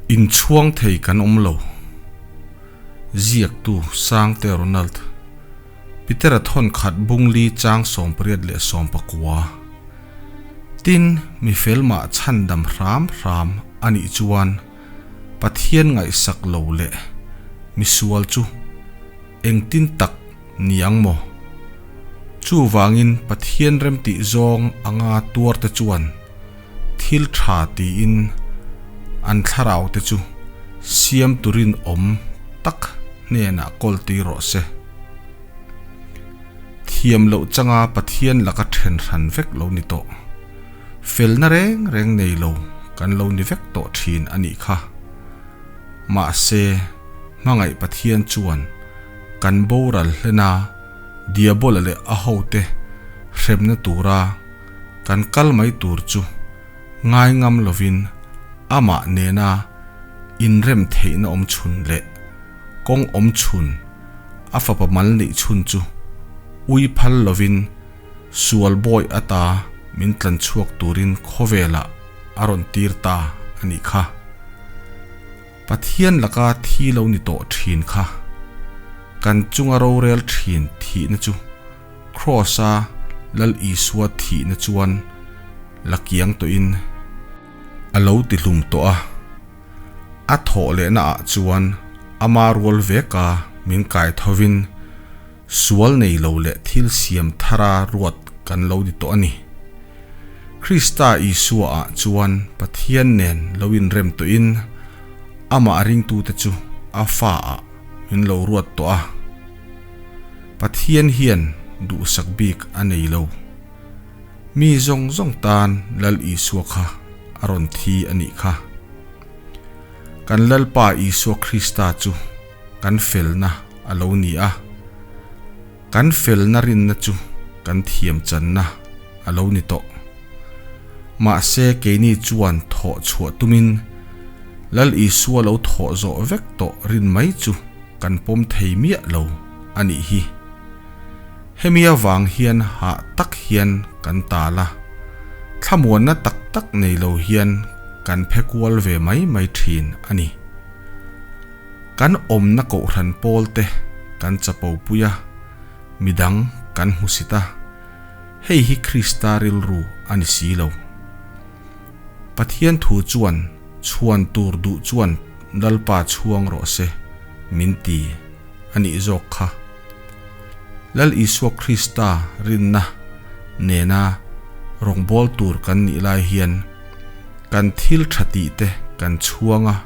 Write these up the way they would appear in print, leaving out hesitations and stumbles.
Inchhuang thei kan awm lo. Ziaktu Sangte Ronald, Petera thawn khat bungli chang 89. Tin, mi fel mah chhandam hram hram a nih chuan Pathian ngaihsak lo leh misual chu engtin tak ni ang maw? Chuvangin Pathian remtih zawng anga tuarte chuan thil tha tiin an thlarau te chu siam turin awm tak hnenah kawl tir rawh se. Thiam loh changa Pathian laka then hran vek lo ni tawh. Felna reng reng nei lo kan lo ni vek tawh thin a nih kha. Mahse, hmangaih Pathian chuan kan boral hlena Diabola leh a hote hremna tura kan kal mai tur chu ngai ngam lovin amah nena inrem theihna awm chhun leh kawng awm chhun a fapa mal neih chhun chu ui phal lovin sual bawi ata min tlan chhuak turin khawvelah a rawn tir ta a nih kha. Pathian laka thi lo ni tawh thin kha kan chunga rorel thin thihna chu Kraws-a Lal Isua thihna chuan la kiang tawhin a lo ti hlum tawh a. A thawh lehna ah chuan ama rual veka min kai thovin sual nei lo leh thil siam thara ruat kan lo ni tawh a ni. Krista Isua ah chuan Pathian nen lo inrem tawhin amah ringtute chu a fa ah min lo ruat tawh a. Pathian hian duhsak bik a nei lo. Mi zawng zawng tan Lal Isua kha a rawn thi a nih kha. Kan Lalpa Isua Krista chu kan felna a lo ni a. Kan felna rinna chu kan thiam channa a lo ni tawh. Mahse keini chuan thawh chhuah tumin Lal Isua lo thawh zawh vek tawh rin mai chu kan pawm thei miah lo a nih hi. Hemi avang hian hah tak hian kan tal a, thlamuanna tak tak nei lo hian kan phe kual ve mai mai thin a ni. Kan awmna kohhran pawl te kan chapo pui a, midang kan hmusit a, hei hi Krista rilru a ni si lo. Pathian thu chuan chhuan tur duh chuan Lalpa chhuang rawh se min ti a nih zawk kha. Lal Isua Krista rinna nena rawngbâwl tur kan nih lai hian kan thil tha tih te kan chhuang a,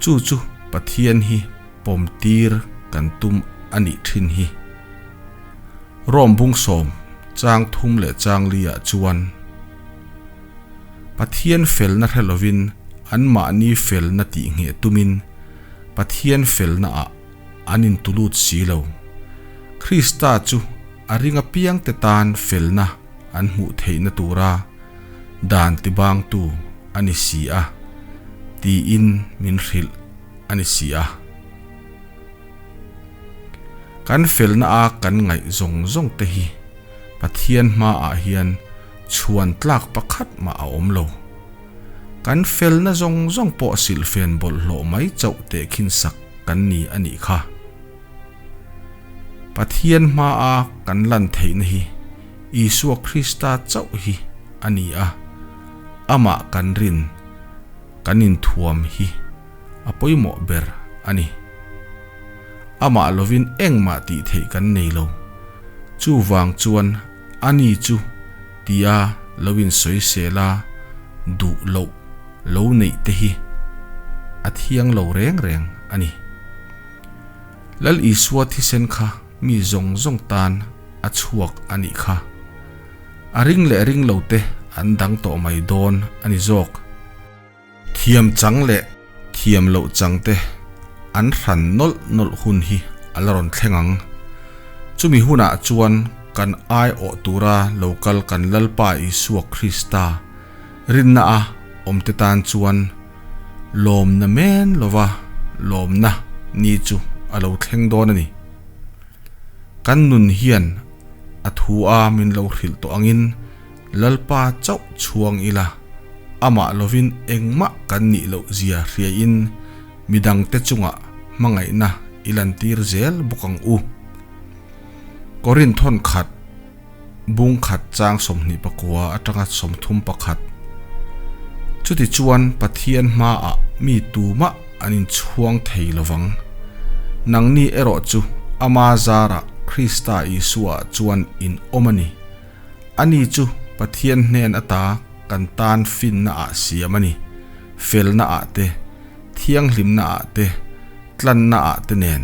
chu chu Pathian hi pawm tir kan tum a nih thin hi. Rom bung sawm chang thum leh chang li ah chuan Pathian felna hre lovin anmahni felna tih ngheh tumin Pathian felna ah an intulut si lo. Krista chu a ring apiangte tan felna an hmuh theihna tura dan tibangtu a ni si a tiin min hrilh a ni si a. Kan felna a kan ngaih zawng zawng te hi Pathian hmaah hian chhuan tlak pakhat mah a awm lo. Kan felna zawng zawng pawh silhfen bawlhhlawh mai chauh tehkhin sak kan ni a nih kha. Pathian hmaa kan lan theihna hi Isua Krista chauh hi a ni a, amah kan rin, kan inthuam hi a pawimawh ber a ni. Amah lovin engmah tih theih kan nei lo. Chuvang chuan a ni chu tia lo insawisel a duh loh lo neih te hi a thiang lo reng reng a ni. Lal Isua thisen kha mi zawng zawng tan a chhuak a nih kha. A ring leh ring lo te an dang tawh mai dawn a ni zawk. Thiam chang leh thiam loh chang te an hran nawlh nawlh hun hi a la rawn thleng ang. Chumi hunah chuan kan aiawh tura lo kal kan Lalpa Isua Krista rinna a awmte tan chuan lawmna men lova lawmna ni chu a lo thleng dawn a ni. Kan nun hian a thu a min lo hrilh tawh angin Lalpa chauh chhuang ila. Amah lovin engmah kan nih loh zia hriain midangte chungah hmangaihna i lantir zel bawk ang u. Korinthon khat bung khat chang 29 atanga 31. Chutichuan Pathian hmaah mi tumah an inchhuang thei lovang. Nangni erawh chu Ama zarah Krista Isua chuan in awm a ni. Ani chu Pathian hnen ata kan tan finna ah siam a ni, felna ah te, thianghlimna ah te, tlanna ah te nen.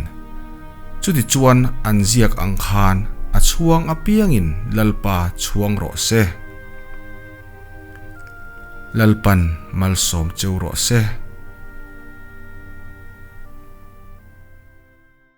Chutichuan an ziak ang khan a chhuang apiangin Lalpa chhuang rawh se. Lalpan malsawm cheu rawh se.